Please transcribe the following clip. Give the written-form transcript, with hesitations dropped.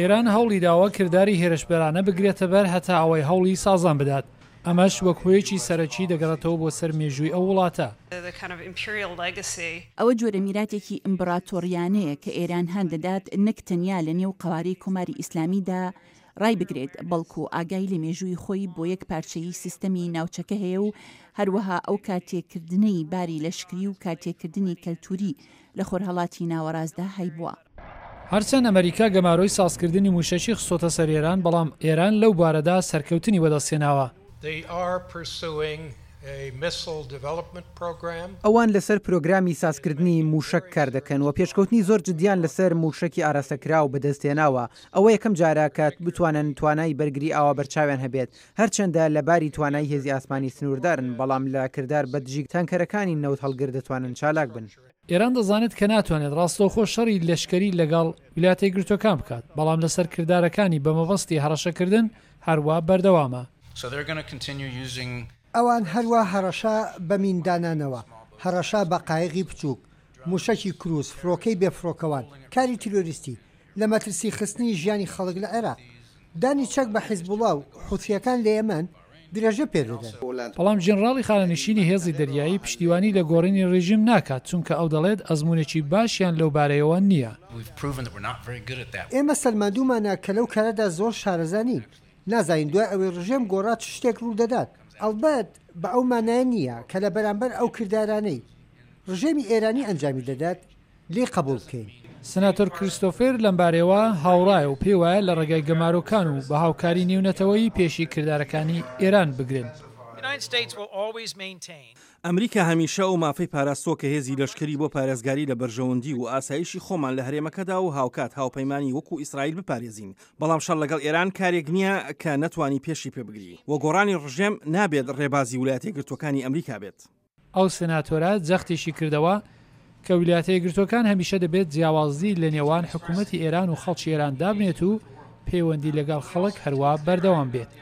ئێران هەوڵی داوە کرداری هێرشبەرانە بگرێتە بەر هەتا ئەوەی هەوڵی سازان بدات، ئەمەش وەک هۆیەکی سەرەکی دەگەڕێتەوە بۆ سەر مێژووی ئەو وڵاتە. ئەوە جۆرە میراتێکی ئیمبڕاتۆڕیانەیە کە ئێران هان دەدات نەک تەنیا لە نێو قەوارەی کۆماری ئیسلامیدا ڕایبگرێت، بەڵکو ئاگای لە مێژووی خۆی بۆ یەک پارچەیی سیستەمی ناوچەکە هەیە و هەروەها ئەو کارتێکردنەی باری لەشکری و کارتێکردنی کەلتووری لە خۆرهەڵاتی ناوەڕاستدا هەیبووە. هەرچەند ئەمەریکا گەمارۆی سازکردنی مووشەکی خستۆتە سەر ئێران، بەڵام ئێران لەو بوارەدا سەرکەوتنی وەدەستهێناوە. ئەوان لەسەر پرۆگرامی سازکردنی مووشەک کاردەکەن و پێشکەوتنی زۆر جدیان لەسەر مووشەکی ئاراستەکراو بەدەستهێناوە، ئەوە یەکەم جارە کە بتوانن توانای بەرگری ئاوا بەرچاویان هەبێت، هەرچەندە لە باری توانای هێزی ئاسمانی سنووردارن، بەڵام لە کردار بە دژی تانکەرەکانی نەوت هەڵگر دەتوانن چالاک بن. ئێران دەزانێت کە ناتوانێت ڕاستەوخۆ شەڕی لەشکەری لەگەڵ ویلایەتە یەکگرتووەکان بکات، بەڵام لەسەر کردارەکانی بە مەبەستی هەڕەشەکردن هەروا بەردەوامە. ئەوان هەروا هەڕەشە بە مین دانانەوە، هەڕەشە بە قایقی بچووک، مووشەکی کروز، فڕۆکەی بێفڕۆکەوان، کاری تیرۆریستی، لە مەترسی خستنی ژیانی خەڵک لە عێراق، دانی چەک بە حیزبوڵا و حوسییەکان لە یەمەن درێژە پێدەدەن. بەڵام ژێنڕاڵی خانەنشینی هێزی دەریایی پشتیوانی لە گۆڕینی ڕێژیم ناکات، چونکە ئەو دەڵێت ئەزموونێکی باشیان لەو بارەیەوە نییە. ئێمە سەلماندوومانە کە لەو کارەدا زۆر شارەزا نین. نازانین دوای ئەوەی ڕژێم گۆڕا چ شتێک ڕوودەدات. ئەڵبەت بە ئەو مانایە نییە کە لە بەرامبەر ئەو کردارانەی ڕژێمی ئێرانی ئەنجامی دەدات، لێی قبوڵ بکەین. سناتۆر کریستۆفێر لەمبارەیەوە هاوڕایە و پێیوایە لە ڕێگای گەمارۆکان و بە هاوکاری نێونەتەوەیی پێشی کردارەکانی ئێران بگرن. ئەمریکا هەمیشە ئەو مافەی پاراستووە کە هێزی لەشکری بۆ پارێزگاری لە بەرژەوەندی و ئاسایشی خۆمان لە هەرێمەکەدا و هاوکات هاوپەیمانانی وەکو ئیسرائیل بپارێزین، بەڵام شەڕ لەگەڵ ئێران کارێک نییە کە نەتوانی پێشی پێ بگری و گۆڕانی ڕژێم نابێت ڕێبازی ولایەتە یەکگرتووەکانی ئەمریکا بێت. ئەو سێناتۆرە جەختیشی کردەوە کە ویلایەتە یەکگرتووەکان هەمیشە دەبێت جیاوازی لە نێوان حکوومەتی ئێران و خەڵکی ئێران دابنێت و پەیوەندی لەگەڵ خەڵک هەروا بەردەوام بێت.